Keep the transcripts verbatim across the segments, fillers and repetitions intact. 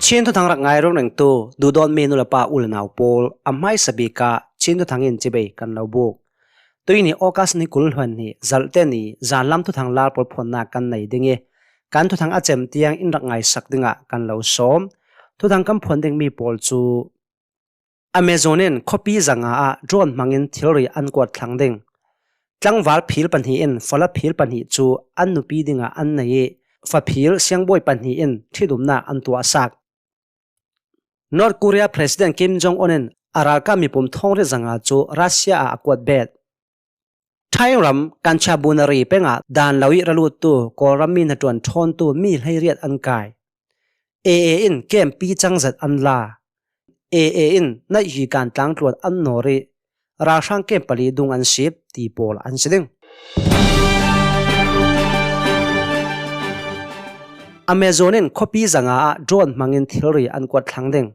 Chin thuthang rak ngai ringringtu duhdawtmi nu le pa u le nau pawl, a hmaisa bik ah Chin thuthang in cibai kan lo buk. Tuihni August ni kul hluan hnih, Zarhte ni, zanlam thuthang lar pawl phuannak kan nei ding ih, kan thuthang a cem tiang in rak ngaisak dingah kan lo sawm. Thuthang kan phuan dingmi pawl cu Amazon in khuapi zanga ah drone hmangin thilri an kuat thlang ding. Tlangval phil pahnih in fala phil pahnih cu an nupi dingah an nei ih, faphil siangbawi pahnih in ṭhit umnak an tuahsak. North Korea President Kim Jong Un in a ralkap mipum thawngriat zanga cu Russia ah a kuat bet. Thai ram Kanchanaburi peng ah dan lo ih ra luttu Kawlram mi hnaṭuan ṭhawntu mi hleiriat an kai. A A in camp pi cang zat an la. A A in Naih Yi Kan tlangtluan an nawr ih ralhrang camp pali dung an sip ti pawl an si ding. Amazon in khuapi zanga ah drone hmangin thilri an kuat thlang ding.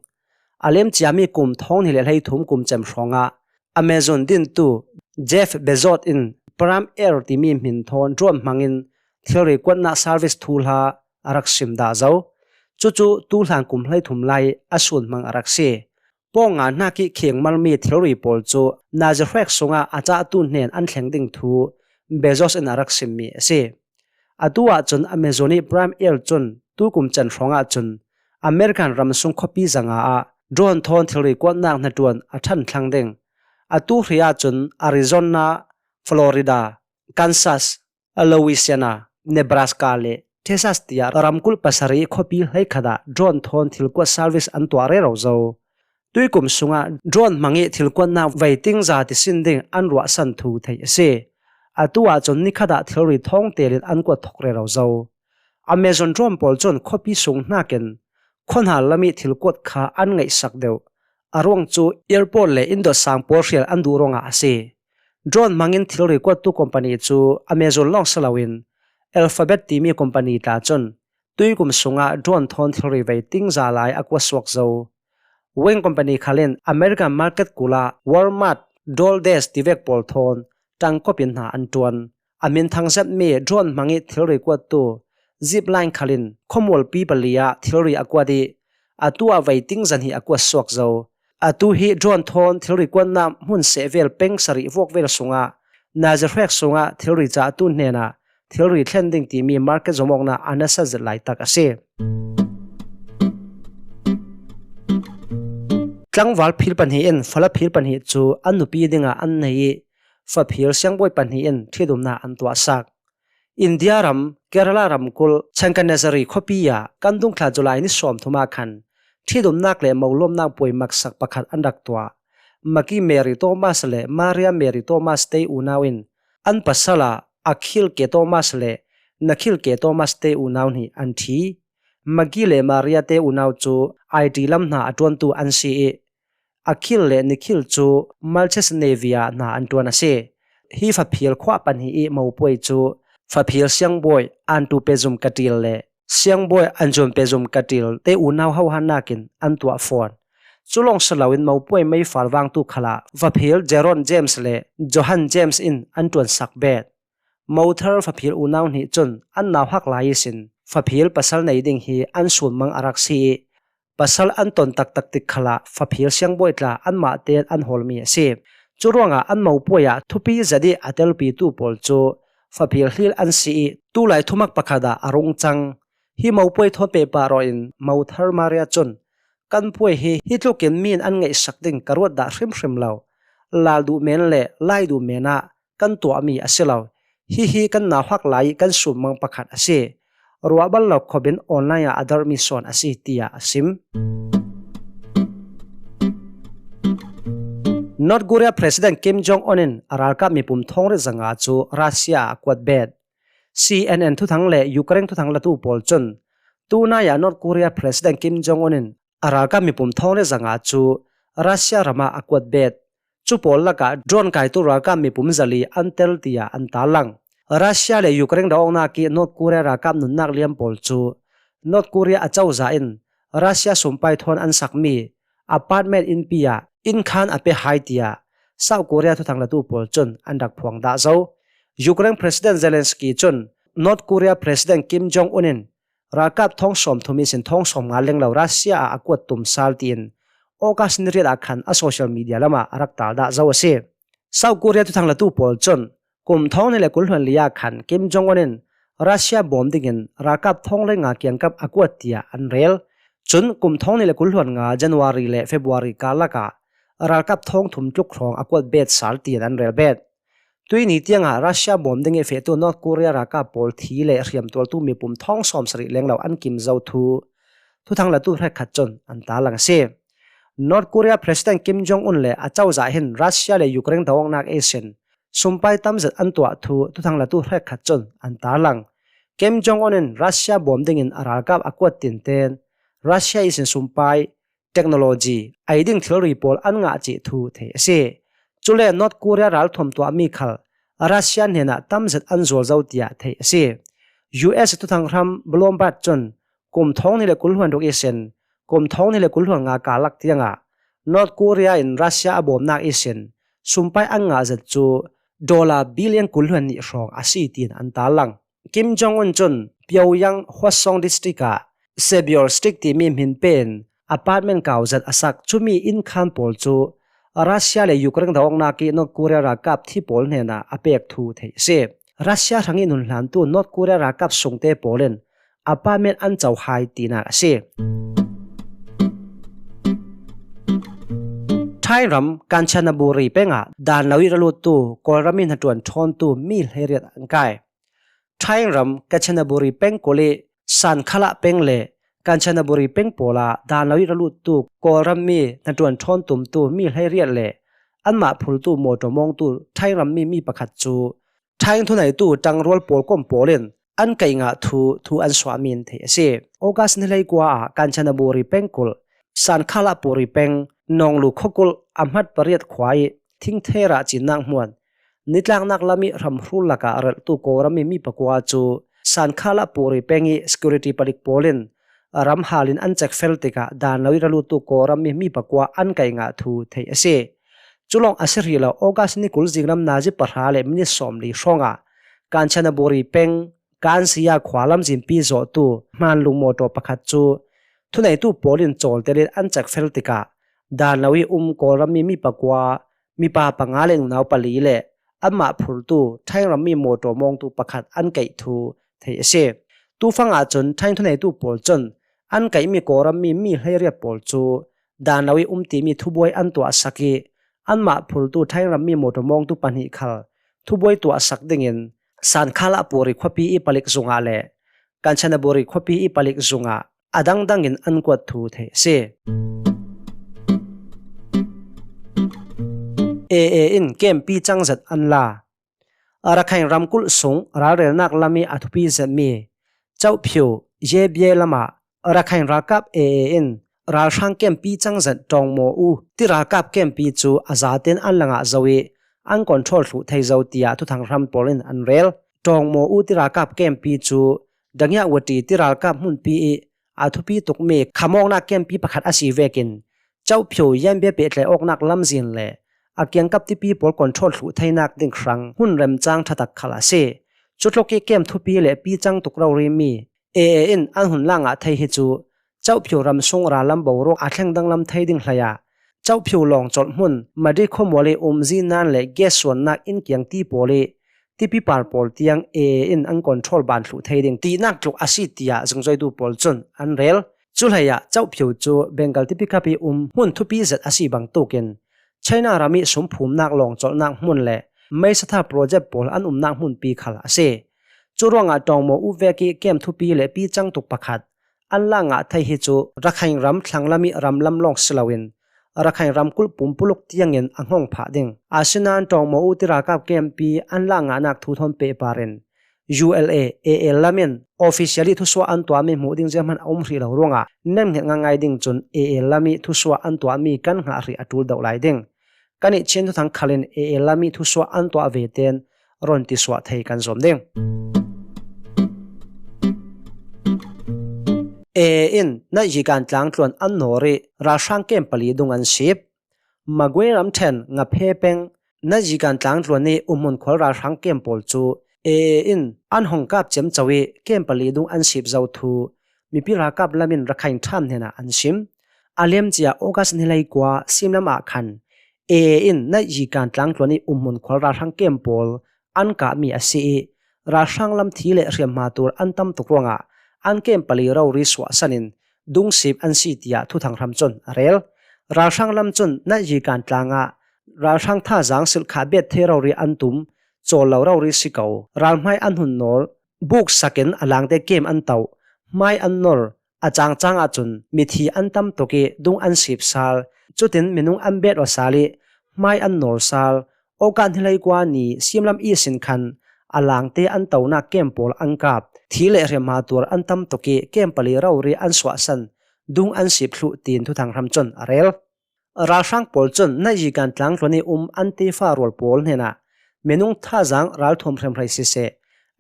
A liamciami kum thawng hnih le hleithum kum cem hrawngah Amazon dintu Jeff Bezos in Prime Air timi hmin thawn drone hmangin thilri kuatnak service thuhla a rak sim dah zo. Cucu tuhlan kum hleithum lai a sun hmang a rak si. Pawng nga hnak ih khing malmi thilri pawl cu nazi hrek sungah a cahtu hnen an thleng ding thu Bezos in a rak simmi a si. Atu ahcun Amazon ih Prime Air cun tukum cem hrawng ahcun American ram sung khuapi zanga ah drone thawn thilri kuatnak hnaṭuan a ṭhan thlang ding. Atu hri ahcun Arizona, Florida, Kansas, Louisiana, Nebraska le Texas tiah ramkulh pasarih khuapi hleikhat ah drone thawn thilkuat service an tuah rero zo. Tuikum sungah drone hmangih thilkuatnak veiting za tisin ding an ruahsan thu theih a si. Atu ahcun nikhat ah thilri thawng telin an kuat thawk rero zo. Amazon drone pawl cun khuapi sung hnakin khuahnar lam ih thilkuat kha an ngaihsak deuh. A ruang cu airport le inn dawtsang pawl hrial an duh ruangah a si. Drone hmangin thilri kuattu company cu Amazon lawng si loin Alphabet timi company tla cun tuikum sungah drone thawn thilri veiting za lai a kuat suak zo. Wing company khal in American market kul ah Walmart, DoorDash tivek pawl thawn ṭangkawp in hna an ṭuan. A hminthang zetmi drone hmangih thilri kuattu Zipline khal in khuamualpi pali ah thilri a kuat ih, atu ah veiting zahnih a kuat suak zo. Atu hi drone thawn thilri kuatnak hmun sehvel peng sarih vuak vel sungah nazi hrek sungah thilri cahtu hnenah thilri thlen ding timi market zomawknak a nasa zet laitak a si. Tlangval phil pahnih in fala phil pahnih cu an nupi dingah an nei ih, faphil siangbawi pahnih in ṭhitumnak an tuahsak. India ram Kerala ramkulh Changanassery khuapi ah kan dungthla July ni sawmthum ah khan ṭhitumnak le molawmnak puai maksak pakhat an rak tuah. Maki Mary Thomas le Maria Mary Thomas te unau in an pasal ah Akhil K Thomas le Nakhil K Thomas te unau hnih an ṭhi. Maki le Maria te unau cu I T lam hna a ṭuantu an si ih, Akhil le Nikhil cu Malchesnevia hna an ṭuan a si. Hi faphil khua pahnih ih mopuai cu faphil siangbawi Antu Pezum Katil le siangbawi Anjun Pezum Katil te unau hohhannak in an tuah fawn. Cu lawng si loin mopuai meifar vangtu khalah faphil Jeron James le Johan James in an ṭuansak bet. Mothar faphil unau hnih cun an nauhak lai ihsin faphil pasal nei ding hi an sunmang a rak si ih, pasal an ton taktak tik khalah faphil siangbawi tla anmah tein an hawlmi a si. Cu ruangah an mopuai ah thupi zet ih a telpitu pawl cu faphil hlil an si ih, tulai thumak pakhat ah a rung cang. Hi mopuai thawn pehpah rawh in Mothar Maria cun, kan puai hi hi tlukin mi in an ngaihsak ding ka ruat dah hrimhrim lo. Lal duh men le lai duh men ah kan tuahmi a si lo. Hihi kan nauhak lai ih kan sunmang pakhat a si. Ruah bal lo khop in online ah a darhmi sawn a si, tiah a sim. North Korea President Kim Jong Un in a ralkap mipum thawngriat zanga cu Russia ah a kuat bet. C N N thuthang le Ukraine thuthang latu pawl cun tunai ah North Korea President Kim Jong Un in a ralkap mipum thawngriat zanga cu Russia ram ah a kuat bet. Cu pawl lakah drone kaitu ralkap mipum zali an tel tiah an tarlang. Russia le Ukraine do-awknak ih North Korea ralkap nunnak liam pawl cu North Korea acozah in Russia sumpai thawn an sakmi apartment innpi ah inn khan a pe hai tiah South Korea thuthang latu pawl cun an rak phuang dah zo. Ukraine President Zelensky cun North Korea President Kim Jong Un in ralkap thawng sawmthum ihsin thawng sawmnga lenglo Russia ah a kuat tum sal tiin August ni riat ah khan a social media lamah a rak tal dah zo a si. South Korea thuthang latu pawl cun kum thawng hnih le kul hluan li ah khan Kim Jong Un in Russia bawm dingin ralkap thawng lenga kiangkap a kuat tiah an rel. Cun kum thawng hnih le kul hluan nga January le February karlak ah ralkap thawng thum tluk hrawng a kuat bet sal tiin an rel bet. Tuini tiangah Russia bawm ding ih fehtu North Korea ralkap pawl thi le hriamtualtu mipum thawng sawmsarih lenglo an kim zo thu thuthang latu hrekkhat cun an tarlang a si. North Korea President Kim Jong Un le a cozah hin Russia le Ukraine do-awknak ihsin sumpai tamzet an tuah thu thuthang latu hrekkhat cun an tarlang. Kim Jong Un in Russia bawm dingin a ralkap a kuat tinten Russia ihsin sumpai, technology, ei ding thilri pawl an ngah cih thu theih a si. Cule North Korea ralthuam tuahmi khal Russia hnenah tamzet an zual zo tiah theih a si. U S thuthang hram Bloomberg cun kum thawng hnih le kul hluan ruk ihsin kum thawng hnih le kul hluan nga karlak tiangah North Korea in Russia a bawmnak ihsin sumpai an ngah zet cu dollar billion kul hluan nih hrawng a si tiin an tarlang. Kim Jong Un cun Pyongyang Hwasong District ah Sebyol Street timi hmin pe in apartment kau zet a sak. Cumi inn khan pawl cu Russia le Ukraine do-awknak ih North Korea ralkap thi pawl hnenah a pek thu theih a si. Russia hrangih nun hlantu North Korea ralkap sungte pawl in apartment an co hai tinak a si. Thai ram Kanchanaburi peng ah dan lo ih ra luttu Kawlram ih hnaṭuan ṭhawntu mi hleiriat an kai. Thai ram Kanchanaburi pengkulh ih Sankhala peng le Kanchanaburi peng pawl ah dan lo ih ra luttu Kawlram mi hnaṭuan ṭhawn tumtu mi hleiriat le anmah phurtu mawṭaw mawngtu Thai ram mi mi pakhat cu Thai thuneitu ṭangrual pawlkom pawl in an kaih ngah thu, thu an suahmi in theih a si. August ni hleikua ah Kanchanaburi pengkulh Sankhalapuri peng Nawnglu khuakulh a hmat pariat khua ih thingthe rah cinnak hmuan nitlaknak lam ih hramhrul lakah relhtu Kawlram mi mi pakua cu Sankhalapuri peng ih security palik pawl in ram hal in an cekfel tikah dan lo ih ra luttu Kawlram mi mi pakua an kaih ngah thu theih a si. Cu lawng a si hrih lo, August ni kul zinglam nazi pahra le minit sawmli hrawngah Kanchanaburi peng Kansiya khua lamzinpi zawhtu hmanlung mawṭaw pakhat cu thuneitu pawl in cawltel in an cekfel tikah dan lo ih um Kawlram mi mi pakua, mipa panga le nunau pali le anmah phurtu Thai ram mi mawṭaw mawngtu pakhat an kaih thu theih a si. Tufang ahcun Thai thuneitu pawl cun an kaihmi Kawlram mi mi hleiriat pawl cu dan lo ih um timi thubuai an tuahsak ih anmah phurtu Thai ram mi mawṭaw mawngtu pahnih khal thubuai tuahsak dingin Sankhalapuri khuapi ih palik zungah le Kanchanaburi khuapi ih palik zungah a dangdang in an kuat thu theih a si. A A in kempi cangzet an la. Rakhine ramkulh sung ralrelnak lam ih a thupi zetmi Kyaukphyu, Yebye lamah Rakhine ralkap A A in ralhrang kempi cangzet Tawngmaw U ti ralkap kempi cu a zatein an la ngah zo ih an control thluh thei zo, tiah thuthang hram pawl in an rel. Tawngmaw U ti ralkap kempi cu Dangyawati ti ralkap hmunpi ih a thupi tukmi khamawknak kempi pakhat a si vekin Kyaukphyu Yebye pehtlaih awknak lamzin le a kiangkap tipi pawl control thluh theinak ding hrang hmun remcang ṭhatak khal a si. Cutluk ih kem thupi le picang tuk rorimi A A in an hun la ngah thei hi cu Kyaukphyu ramsung rallam boruak a thleng danglam thei ding hleiah Kyaukphyu lawng colh hmun Madi khuamual ih um zinan le gas suannak inn kiang ti pawl ih tipi par pawl tiang A A in an control ban thluh thei ding tinak tluk a si, tiah zungzoitu pawl cun an rel. Cu hleiah Kyaukphyu cu Bengal tipi kap ih um hmun thupi zet a si bangtukin China ram ih sumphumnak lawng colhnak hmun le meisa thar project pawl an umnak hmunpi khal a si. Cu ruangah Tawngmaw U vek ih kem thupi le picang tuk pakhat an la ngah thei hi cu Rakhine ram thlanglam ih ramlam lawng si loin Rakhine ramkulh pumpuluk tiangin a hngawng phah ding. Asinain Tawngmaw U ti ralkap kempi an la ngahnak thu thawn pehpar in U L A, A A lam in officially thusuah an tuahmi hmuh ding zianghman a um hrih lo ruangah nemhnget ngaingai ding cun A A lam ih thusuah an tuahmi kan hngah hrih a ṭul doh lai ding. Kan ih Chin thuthang khal in A A lam ih thusuah an tuah veten rawn tisuah thei kan zuam ding. A A in Nayikan tlangtluan an nawr ih ralhrang kem pali dung an sip. Magwe ramṭhen Ngaphe peng Nayikan tlangtluan ih umhmun khual ralhrang kem pawl cu A A in an hong kap ciamco ih kem pali dung an sip zo thu mipi ralkap lam in Rakhine ṭham hnenah an sim. A liamcia August ni hleikua simlam ah khan A A in Naiyikan tlangtluan ih umhmun khual ralhrang kem pawl an kahmi a si ih, ralhrang lam thi le hriamhma tur an tam tuk ruangah an kem pali rori suahsan in dungsip an si, tiah thuthang hram cun a rel. Ralhrang lam cun Naiyikan tlangah ralhrang thazang silhkhah bet thei rori an tum, cawl lo rori si ko, ralhmai an hun nawl, buksakin a langte kem an toh, hmai an nor, a cangcang ahcun mithi an tam tuk ih dung an sip sal, cutin minung an bet aw sal ih hmai an nawl sal. August ni hleikua ni simlam ihsin khan a langte an tonak kem pawl an kap, thi le hriamhma tur an tam tuk ih kem pali rori an suahsan, dung an sip thluh, tiin thuthang hram cun a rel. Ralhrang pawl cun Naiyikan tlangtluan ih um an tefa rual pawl hnenah minung thazang ralthuam hrimhrim siseh,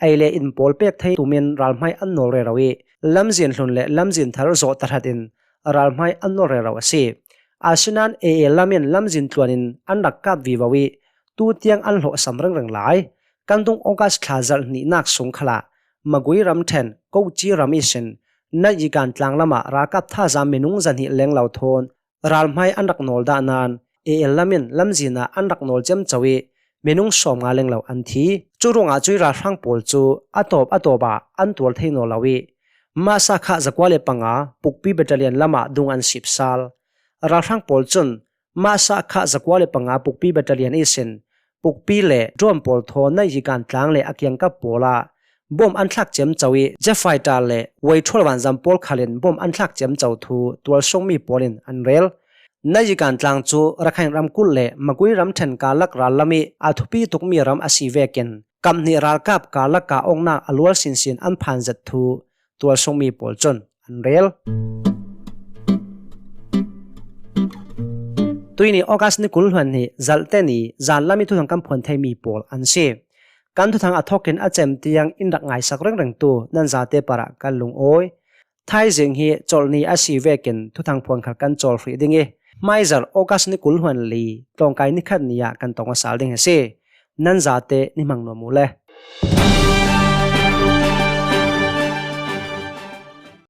ei le in pawl pek thei tumin ralhmai an nawl rero ih lamzin hlun le lamzin thar zawh tahratin ralhmai an nawl rero a si. Asinain A A lam in lamzin tluan in an rak kap vivo ih tutiang an hlawhsam ringring lai. Kan dung August thla zarh hnihnak sung khalah Magui ramṭhen Kochi ram ihsin Naiyikan tlang lamah ralkap thazang minung zahnih lenglo thawn ralhmai an rak nawl dah nain A A lam in lamzin ah an rak nawl ciamco ih minung sawmnga lenglo an thi. Cu ruangah cuih ralhrang pawl cu a tawp a tawp ah an tuar thei nawl lo ih Masa kha zakua le panga Pukpi Battalion lamah dung an sip sal. Ralhrang pawl cun Masa kha zakua le panga Pukpi Battalion ihsin Pukpi le drone pawl thawn Naiyikan tlang le a kiangkap pawl ah bom an thlak ciamco ih jet fighter le Y twelve vanzam pawl khalin bom an thlak ciamco thu tualsungmi pawl in an rel. Naiyikan tlang cu Rakhine ramkulh le Magui ramṭhen karlak rallam ih a thupi tukmi ram a si vekin kap hnih ralkap karlak kah awknak a lual sinsin an phan zet thu tualsungmi pawl cun an rel. Tuihni August ni kul hluan hnih zarhte ni zanlam ih thuthang kan phuan theimi pawl an si. Kan thuthang a thawkin a cem tiang in rak ngaisak ringringtu nan zate parah kan lungawi. Thaizing hi colh ni a si vekin thuthang phuan khal kan cawl hrih ding ih, hmaizarh August ni kul hluan li tlawngkai nikhat ni ah kan tong aw sal ding a si. Nan zate ni hmang nuam uh le.